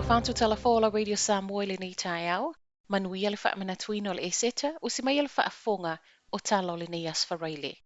Lefato Talafola Radio Samoa i lenei taeao, manuia le faamanatuina o le Eseta, usi mai le faafofoga o tala o lenei Aso Faraile.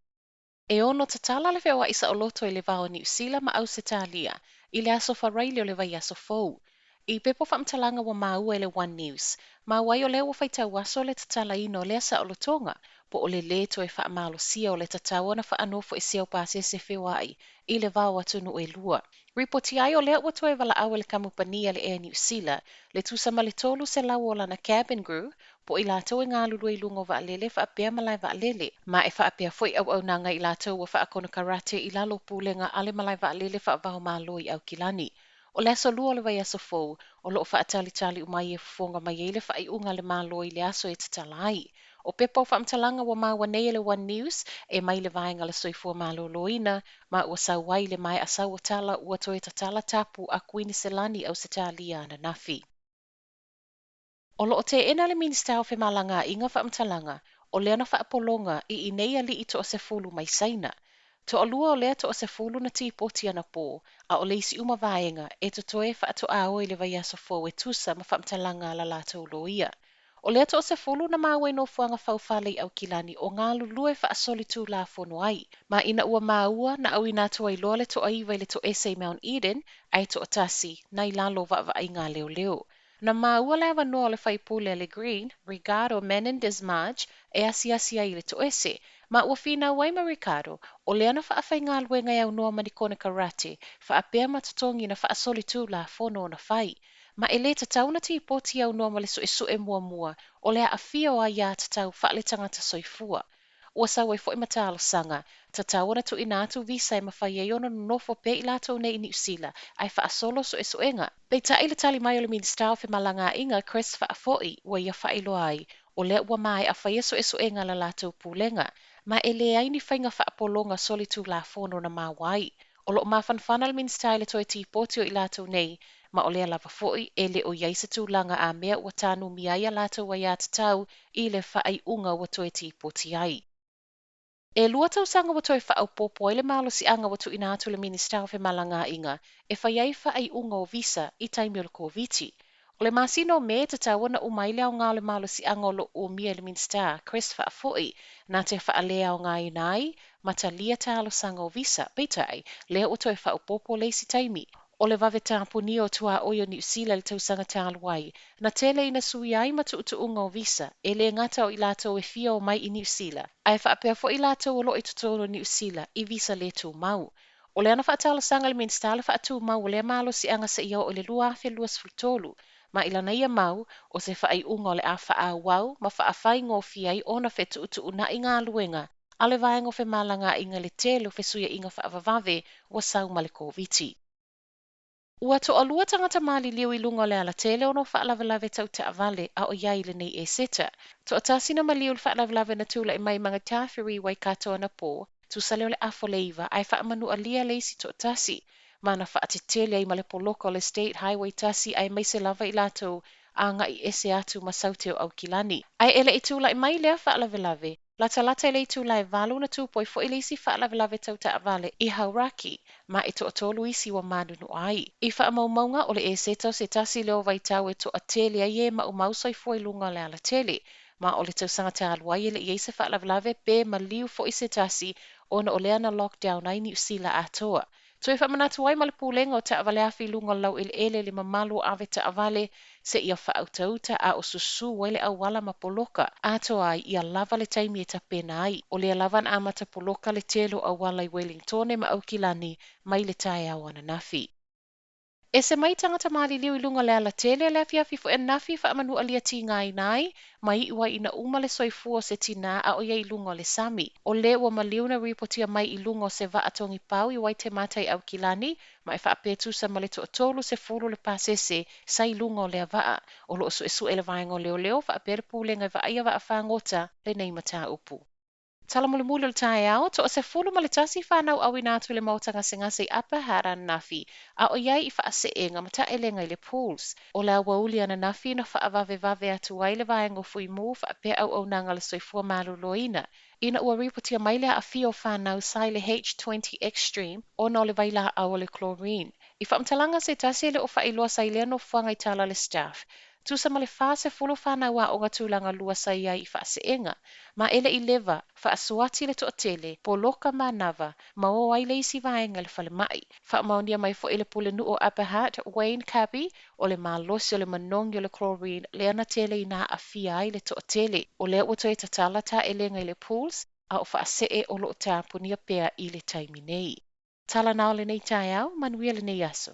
E ono tatala le feoai saoloto i le va o Niu Sila ma Ausetalia i le Aso Faraile o le vaiaso fou. I pepa o faamatalaga ua maua e le One News, maua ai o lea ua faitau aso le tatalaina o lea saolotoga, po o le lē toe faamalosia o le tatau ona faanofoesea o pasese feoai i le va o atunuu e lua. Ripotia ai o lea ua toe valaau e le kamupani a le Air New Sila le tusa ma le 300 o lana cabin crew, po o i latou e galulue i luga o vaalele faapea malae vaalele, ma e faapea foi auaunaga i latou ua faakonekarate i lalo o pulega a le malae vaalele faava-o-Malo i Aukilani. O le aso Lua o le vaiaso fou, o lo o faatalitali uma ai e fofoga mai ai le faaiuga a le Malo i le aso e tatala ai. O pepa o faamatalaga ua maua nei e le One News e mai le vaega a le Soifua Maloloina, ma ua sau ai le maea sau o tala ua toe tatala tapu a Kuiniselani i Ausetalia ananafi. O lo o teena le Minisita o Femalagaaiga faamatalaga o lea na faapologa i inei alii toasefulu mai Saina. Toalua o lea toasefulu na tipoti anapō, a o le isi uma vaega e totoe faatoa o i le vaiaso fou e tusa ma faamatalaga a la latou loia. O lea toasefulu na maua i nofoaga faufale i Aukilani o galulue faasolitulafono ai, ma ina ua maua na auina atu ai loa le toaiva i le toese i Mount Eden, ae toatasi na i lalo o vaavaaiga a leoleo. Na maua le avanoa o le faipule a le Green, Ricardo Menendez March, e asiasi ai i le toese, ma ua finau ai ma Ricardo, o lea na faafaigaluega e aunoa ma ni konekarate, faapea ma totogi na faasolitulafono ona fai. Ma e lē tatau ona tipoti aunoa ma le suesue muamua o le aafia o aiā tatau faaletagata soifua. Ua sau ai foi ma talosaga, tatau ona tuuina atu visa e mafai ai ona nonofo pea i latou nei i Niu Sila ae faasolo suesuega. Peitai le tali mai o le Minisita o Femalagaaiga Chris Faafoi ua ia faailoa ai, o lea ua maea faia suesuega a la latou pulega, ma e leai ni faiga faapologa solitulafono na maua ai. O lo o mafanafana le Minisita i le toe tipoti o i latou nei, ma o lea lava foi e le o i ai se tulaga a mea ua tanumia ai a latou aiatatau i le faaiuga ua toe tipoti ai. E lua tausaga ua toe faaopoopo ai le malosiaga ua tuuina atu i le Minisita o Femalagaaiga e fai ai faaiuga o visa i taimi o le Koviti. O le masina o Me e tatau ona uma ai le aoga o le malosiaga o lo o umia e le Minisita Chris Faafoi na te faaleaogaina ai ma talia talosaga o visa, peitai, lea ua toe faaopoopo le isi taimi. O le vave tapunia o tuaoi o Niu Sila i le tausaga talu ai, na tele ina suia ai ma tuutuuga o visa, e lē gata o i latou e fia o mai i Niu Sila, ae faapea foi i latou o lo o i totonu o Niu Sila i visa le tumau. O lea na faatalosaga le Minisita le faatumau o lea malosiaga seia oo i le 2023, ma i lana ia mau, o se faaiuga o le a faaauau ma faafaigofie ai ona fetuutuunai galuega a le Vaega o Femalagaaiga i le tele o fesuiaiga faavavave ua sau ma le Koviti. Ua toalua tagata maliliu i luga o le alatele ona o faalavelave tau taavale a o i ai i lenei Eseta. Toatasi na maliu i le faalavelave na tulai mai i Mangatawhiri i Waikato anapō, tusa lea o le afa o le iva, ae faamanualia le isi toatasi, ma na faatetele ai ma le poloka o le State Highway 1 aemaise lava i latou agai ese atu ma Saute o Aukilani. Ae e le i tulai mai lea faalavelave, Latalata i le itula e valu na tupu ai foi le isi faalavelave tau taavale i Hauraki, ma e toatolu isi ua manunua ai. I faamaumauga, o le Eseta o se tasi lea o vaitau e toatele ai e maumau soifua i luga o le alatele, ma o le tausaga talu ai e le i i ai se faalavelave pe maliu foi se tasi ona o lea na lockdown ai Niu Sila atoa. Toe faamanatu ai ma le Pulega o Taavaleafi i luga o le laueleele le mamalu o ave taavale seia faautauta a o susū ai le auala ma poloka atoa ai ia lava le taimi e tapena ai. O lea lava na amata poloka le tele o auala i Welingtone ma Aukilani mai le taeao ananafi. Ese mai tagata maliliu i luga o le alatele le afiafi foi ananafi faamanualia tigaina ai ma iu ai ina uma le soifua o se tinā a o i ai i luga o le sami. O le ua maliu na ripotia mai i luga o se vaa togipau i Waitemata i Aukilani ma e faapea e tusa ma le toatolu sefulu le pasese sa i luga o lea vaa. O lo o suesue le vaega o leoleo faapea le pulega e vaaia vaafagota lenei mataupu. Tala mulimuli o le taeao, toasefulu ma le tasi fanau auina atu i le maota gasegase i Upper Hutt ananafi, a o i ai i faaseega ma taelega i le Pools. O le aoauli ananafi na faavavevave atu ai le vaega o Fui Mu faapea auaunaga a le Soifua Maloloina, ina ua ripotia mai le aafia o fanau sa i le H20 Extreme ona o le vailaau o le chlorine. I faamatalaga a se tasi e le o faailoa sa i lea nofoaga i tala a le Stuff, tusa ma le 40 fanau aoga tulaga lua sa i ai i faaseega, ma e le i leva, faasuati le toatele, poloka manava, ma o ai le isi vaega i le falemai. Faamaonia mai foi e le pulenuu o Upper Hutt, Wayne Cubby, o le malosi o le manogi o le chlorine lea na tele ina aafia ai le toatele. O lea ua toe tatala taelega i le pools, a o faasee o lo o tapunia pea i le taimi nei. Tala na o lenei taeao, manuia lenei aso.